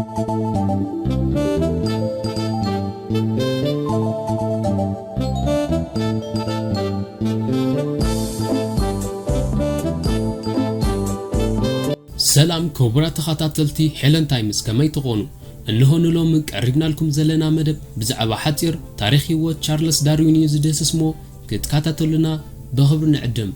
ሰላም ክቡራት ተኸታተልቲ ሄለን ታይምስ፣ ከመይ ትኾኑ? እንሆ ንሎሚ ቀሪብናልኩም ዘለና መደብ ብዛዕባ ሓጺር ታሪኽ ህይወት ቻርለስ ዳርዊን እዩ ዝድህስስ እሞ ክትከታተሉና ብኽብሪ ንዕድም።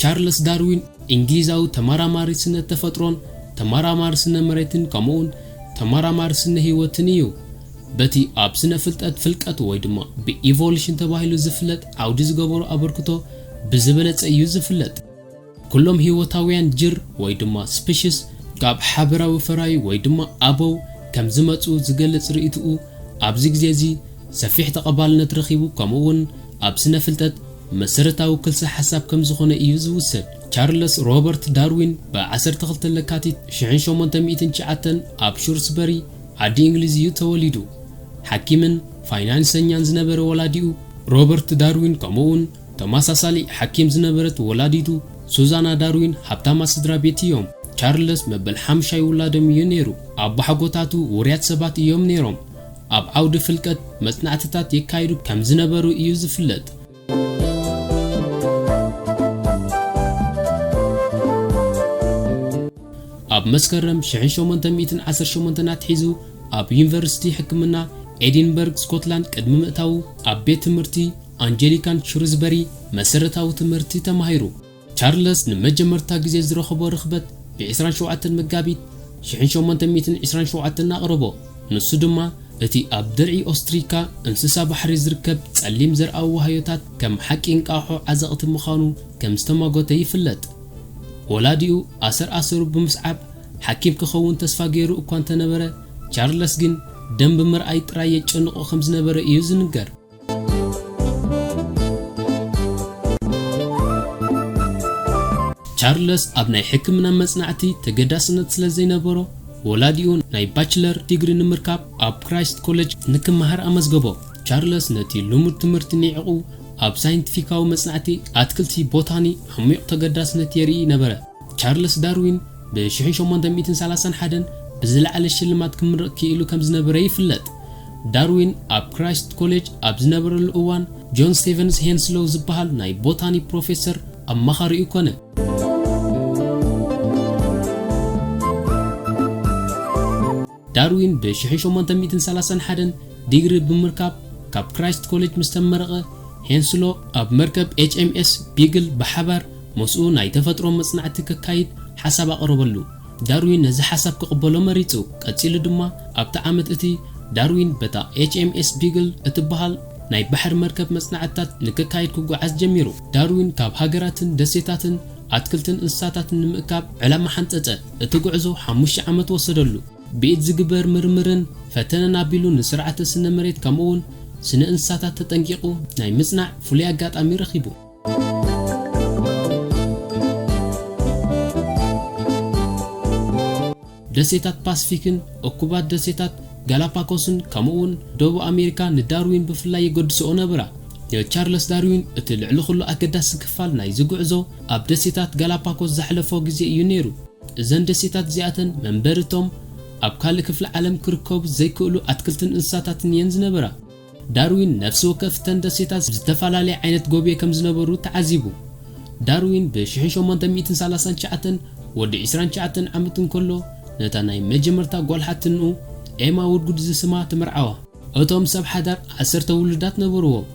ቻርለስ ዳርዊን እንግሊዛዊ ተመራማሪ ስነ ተፈጥሮን ተመራማሪ ስነ መሬትን ከምኡውን ተመራማሪ ስነ ህይወትን እዩ። በቲ ኣብ ስነ ፍልጠት ፍልቀት ወይ ድማ ብኢቮሉሽን ተባሂሉ ዝፍለጥ ዓውዲ ዝገበሮ ኣበርክቶ ብዝበለጸ እዩ ዝፍለጥ። ኩሎም ህይወታውያን ጅር ወይ ድማ ስፒሽስ ካብ ሓበራዊ ፈራዩ ወይ ድማ ኣበው ከም ዝመጹ ዝገልጽ ርእይትኡ ኣብዚ ግዜ እዚ ሰፊሕ ተቐባልነት ረኺቡ፣ ከምኡ እውን ኣብ ስነ ፍልጠት መሰረታዊ ክልሰ ሓሳብ ከም ዝኾነ እዩ ዝውሰድ። ቻርለስ ሮበርት ዳርዊን ብ ዓሰርተ ክልተ ለካቲት ሽሕን ሸሞንተ ሚእትን ትሽዓተን ኣብ ሹርስበሪ ዓዲ እንግሊዝ እዩ ተወሊዱ። ሓኪምን ፋይናንሰኛን ዝነበረ ወላዲኡ ሮበርት ዳርዊን ከምኡውን ተመሳሳሊ ሓኪም ዝነበረት ወላዲቱ ሱዛና ዳርዊን ሃብታማት ስድራ ቤት እዮም። ቻርለስ መበል ሓምሻይ ውላዶም እዩ ነይሩ። ኣቦሓጎታቱ ውሩያት ሰባት እዮም ነይሮም። ኣብ ዓውዲ ፍልቀት መጽናዕትታት የካይዱ ከም ዝነበሩ እዩ ዝፍለጥ። ኣብ መስከረም ሽሕን ሸሞንተ ሚእትን ዓሰርተ ሸሞንተን ኣትሒዙ ኣብ ዩኒቨርሲቲ ሕክምና ኤዲንበርግ ስኮትላንድ ቅድሚ ምእታዉ ኣብ ቤት ትምህርቲ ኣንጀሊካን ሹሩዝበሪ መሰረታዊ ትምህርቲ ተማሂሩ። ቻርለስ ንመጀመርታ ግዜ ዝረኸቦ ርኽበት ብ ዕስራን ሸውዓተን መጋቢት ሽሕን ሸሞንተ ሚእትን ዕስራን ሸውዓተን ኣቕረቦ። ንሱ ድማ እቲ ኣብ ድርዒ ኦስትሪካ እንስሳ ባሕሪ ዝርከብ ጸሊም ዘርኣዊ ዋህዮታት ከም ሓቂ እንቃሖ ዓዘቕቲ ምዃኑ ከም ዝተማጎተ ይፍለጥ። ወላዲኡ ኣሰር ኣሰሩ ብምስዓብ ሓኪም ክኸውን ተስፋ ገይሩ እኳ እንተነበረ፣ ቻርለስ ግን ደም ብምርኣይ ጥራይ የጨንቖ ከም ዝነበረ እዩ ዝንገር። ቻርለስ ኣብ ናይ ሕክምና መጽናዕቲ ተገዳስነት ስለ ዘይነበሮ፣ ወላዲኡ ናይ ባችለር ዲግሪ ንምርካብ ኣብ ክራይስት ኮሌጅ ንክመሃር ኣመዝገቦ። ቻርለስ ነቲ ልሙድ ትምህርቲ ንዒቑ ኣብ ሳይንቲፊካዊ መጽናዕቲ ኣትክልቲ ቦታኒ ዓሚቕ ተገዳስነት የርኢ ነበረ። ቻርለስ ዳርዊን ብ ሽሕን ሸሞንተ ሚእትን ሰላሳን ሓደን ብዝለዓለ ሽልማት ክምረቕ ክኢሉ ከም ዝነበረ ይፍለጥ። ዳርዊን ኣብ ክራይስት ኮሌጅ ኣብ ዝነበረሉ እዋን፣ ጆን ስቴቨንስ ሄንስሎው ዝበሃል ናይ ቦታኒ ፕሮፌሰር ኣማኻሪኡ ኮነ። ዳርዊን ብ ሽሕን ሸሞንተ ሚእትን ሰላሳን ሓደን ዲግሪ ብምርካብ ካብ ክራይስት ኮሌጅ ምስ ተመረቐ፣ ሄንስሎ ኣብ መርከብ ኤች ኤም ኤስ ቢግል ብሓባር ምስኡ ናይ ተፈጥሮ መጽናዕቲ ከካይድ ሓሳብ ኣቕረበሉ። ዳርዊን ነዚ ሓሳብ ክቕበሎ መሪጹ። ቀጺሉ ድማ ኣብቲ ዓመት እቲ ዳርዊን በታ ኤች ኤም ኤስ ቢግል እትበሃል ናይ ባሕሪ መርከብ መጽናዕትታት ንክካይድ ክጓዓዝ ጀሚሩ። ዳርዊን ካብ ሃገራትን ደሴታትን ኣትክልትን እንስሳታትን ንምእካብ ዕላማ ሓንጸጸ። እቲ ጉዕዞ ሓሙሽተ ዓመት ወሰደሉ። ብኢድ ዝግበር ምርምርን ፈተነን ኣቢሉ ንስርዓተ ስነ መሬት ከምኡውን ስነ እንስሳታት ተጠንቂቑ ናይ ምጽናዕ ፍሉይ ኣጋጣሚ ረኺቡ። ደሴታት ፓስፊክን እኩባት ደሴታት ጋላፓኮስን ከምኡውን ደቡብ ኣሜሪካ ንዳርዊን ብፍላይ የገድስኦ ነበራ። ንቻርለስ ዳርዊን እቲ ልዕሊ ኩሉ ኣገዳሲ ክፋል ናይዚ ጉዕዞ ኣብ ደሴታት ጋላፓኮስ ዘሕለፎ ግዜ እዩ ነይሩ። እዘን ደሴታት እዚኣተን መንበሪ እቶም ኣብ ካልእ ክፍሊ ዓለም ክርከቡ ዘይክእሉ ኣትክልትን እንስሳታትን እየን ዝነበራ። ዳርዊን ነፍሲ ወከፍ እተን ደሴታት ዝተፈላለየ ዓይነት ጎብየ ከም ዝነበሩ ተዓዚቡ። ዳርዊን ብ ሽሕን ሸሞንተ ሚእትን ሰላሳን ትሽዓተን ወዲ ዕስራን ትሽዓተን ዓመት እንከሎ፣ ነታ ናይ መጀመርታ ጓል ሓትንኡ ኤማ ውድጉድ ዝስማ ትምርዓዋ። እቶም ሰብ ሓዳር ዓሰርተ ውሉዳት ነበርዎም።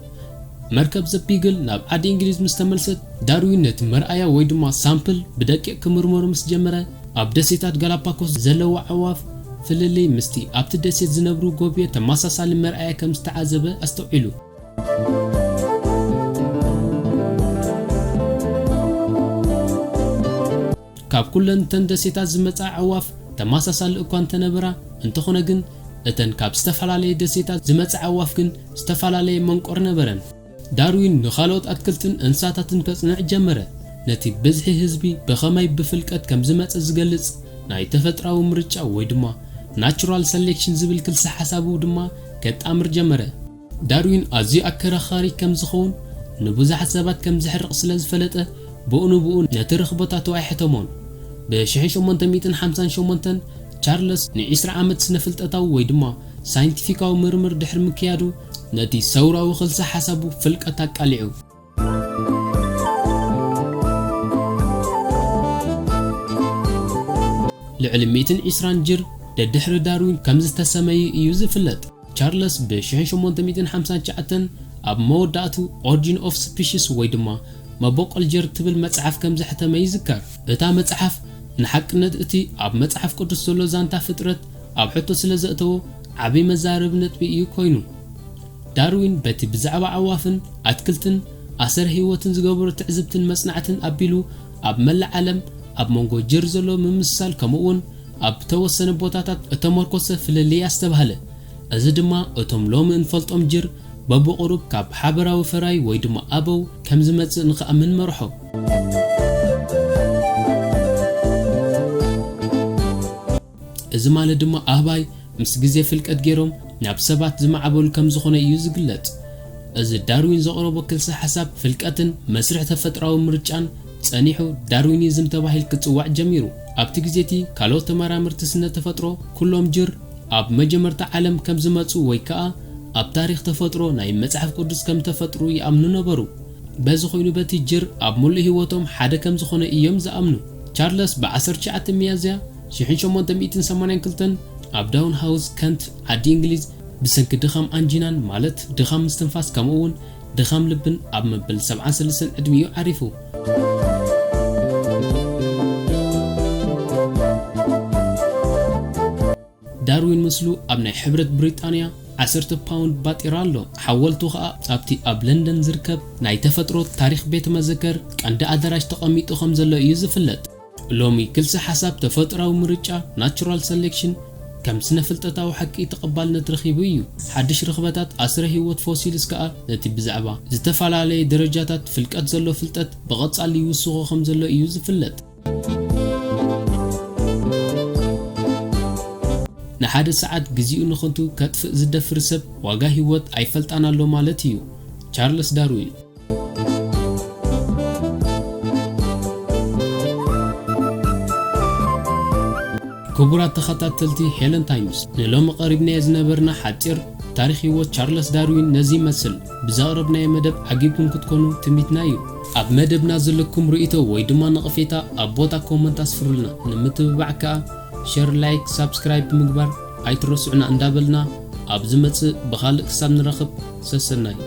መርከብ ዘ ቢግል ናብ ዓዲ እንግሊዝ ምስ ተመልሰት፣ ዳርዊን ነቲ መርኣያ ወይ ድማ ሳምፕል ብደቂቕ ክምርመሩ ምስ ጀመረ፣ ኣብ ደሴታት ጋላፓኮስ ዘለዋ ኣዕዋፍ ፍልልይ ምስቲ ኣብቲ ደሴት ዝነብሩ ጎብየ ተመሳሳሊ መርኣያ ከም ዝተዓዘበ ኣስተውዒሉ። ካብ ኩለን እተን ደሴታት ዝመጻ ኣዕዋፍ ተመሳሳሊ እኳ እንተነበራ፣ እንተኾነ ግን እተን ካብ ዝተፈላለየ ደሴታት ዝመጻ ኣዕዋፍ ግን ዝተፈላለየ መንቆር ነበረን። ዳርዊን ንኻልኦት ኣትክልትን እንስሳታትን ከጽንዕ ጀመረ። ነቲ ብዝሒ ህዝቢ ብኸመይ ብፍልቀት ከም ዝመጸ ዝገልጽ ናይ ተፈጥራዊ ምርጫ ወይ ድማ ናቹራል ሰሌክሽን ዝብል ክልሰ ሓሳቡ ድማ ከጣምር ጀመረ። ዳርዊን ኣዝዩ ኣከራኻሪ ከም ዝኸውን ንብዙሓት ሰባት ከም ዘሕርቕ ስለ ዝፈለጠ፣ ብኡ ንብኡ ነቲ ርኽቦታቱ ኣይሕተሞን። ብ1858 ቻርለስ ን20 ዓመት ስነ-ፍልጠታዊ ወይ ድማ ሳይንቲፊካዊ ምርምር ድሕሪ ምክያዱ፣ ነቲ ሰውራዊ ክልሰ ሓሳቡ ፍልቀት ኣቃሊዑ። ልዕሊ 120 ጅር ደድሕሪ ዳርዊን ከም ዝተሰመዩ እዩ ዝፍለጥ። ቻርለስ ብ1859 ኣብ መወዳእቱ ኦሪጂን ኦፍ ስፒሽስ ወይ ድማ መበቆል ጀር ትብል መጽሓፍ ከም ዘሕተመ ይዝከር። እታ መጽሓፍ ንሓቅነት እቲ ኣብ መጽሓፍ ቅዱስ ዘሎ ዛንታ ፍጥረት ኣብ ሕቶ ስለ ዘእተዎ፣ ዓቢ መዛረቢ ነጥቢ እዩ ኮይኑ። ዳርዊን በቲ ብዛዕባ ኣዕዋፍን ኣትክልትን ኣሰር ህይወትን ዝገበሮ ትዕዝብትን መጽናዕትን ኣቢሉ፣ ኣብ መላእ ዓለም ኣብ መንጎ ጅር ዘሎ ምምስሳል፣ ከምኡ'ውን ኣብ ተወሰነ ቦታታት እተመርኮሰ ፍልልይ ኣስተብሃለ። እዚ ድማ እቶም ሎሚ እንፈልጦም ጅር በብቑሩብ ካብ ሓበራዊ ፈራይ ወይ ድማ ኣበው ከም ዝመጽእ ንኽኣምን መርሖ። እዚ ማለት ድማ ኣህባይ ምስ ግዜ ፍልቀት ገይሮም ናብ ሰባት ዝማዕበሉ ከም ዝኾነ እዩ ዝግለጽ። እዚ ዳርዊን ዘቕረቦ ክልሰ ሓሳብ ፍልቀትን መስርሕ ተፈጥራዊ ምርጫን ጸኒሑ ዳርዊኒዝም ተባሂል ክጽዋዕ ጀሚሩ። ኣብቲ ግዜ እቲ ካልኦት ተመራመርቲ ስነ ተፈጥሮ ኩሎም ጅር ኣብ መጀመርታ ዓለም ከም ዝመጹ ወይ ከኣ ኣብ ታሪኽ ተፈጥሮ ናይ መጽሓፍ ቅዱስ ከም ተፈጥሩ ይኣምኑ ነበሩ። በዚ ኮይኑ በቲ ጅር ኣብ ሙሉእ ህይወቶም ሓደ ከም ዝኾነ እዮም ዝኣምኑ። ቻርለስ ብ19 ሚያዝያ 1882 ኣብ ዳውን ሃውስ ከንት ዓዲ እንግሊዝ ብሰንኪ ድኻም ኣንጂናን ማለት ድኻም ምስትንፋስ ከምኡ እውን ድኻም ልብን ኣብ መበል 73 ዕድሚኡ ዓሪፉ። ዳርዊን ምስሉ ኣብ ናይ ሕብረት ብሪጣንያ 10 ፓውንድ ባጤራ ኣሎ። ሓወልቱ ኸኣ ኣብቲ ኣብ ለንደን ዝርከብ ናይ ተፈጥሮ ታሪኽ ቤተ መዘከር ቀንዲ ኣዳራሽ ተቐሚጡ ከም ዘሎ እዩ ዝፍለጥ። ሎሚ ክልሰ ሓሳብ ተፈጥራዊ ምርጫ ናቹራል ሰሌክሽን ከም ስነ ፍልጠታዊ ሓቂ ተቐባልነት ረኺቡ እዩ። ሓድሽ ርኽበታት ኣስረ ህይወት ፎሲልስ ከኣ ነቲ ብዛዕባ ዝተፈላለየ ደረጃታት ፍልቀት ዘሎ ፍልጠት ብቐጻሊ ይውስኾ ከም ዘሎ እዩ ዝፍለጥ። ንሓደ ሰዓት ግዜኡ ንኸንቱ ከጥፍእ ዝደፍር ሰብ ዋጋ ህይወት ኣይፈልጣን ኣሎ ማለት እዩ። ቻርለስ ዳርዊን። ክቡራት ተኸታተልቲ ሄለን ታይምስ፣ ንሎሚ ቀሪብናዮ ዝነበርና ሓጺር ታሪኽ ህይወት ቻርለስ ዳርዊን ነዚ ይመስል። ብዘቕረብናዮ መደብ ዓጊብኩም ክትኮኑ ትምኒትና እዩ። ኣብ መደብና ዘለኩም ርእይቶ ወይ ድማ ነቐፌታ ኣብ ቦታ ኮመንት ኣስፍሩልና። ንምትብባዕ ከኣ ሸር፣ ላይክ፣ ሳብስክራይብ ብምግባር ኣይትረስዑና እንዳበልና፣ ኣብ ዝመጽእ ብኻልእ ክሳብ ንራኸብ ሰሰናዩ።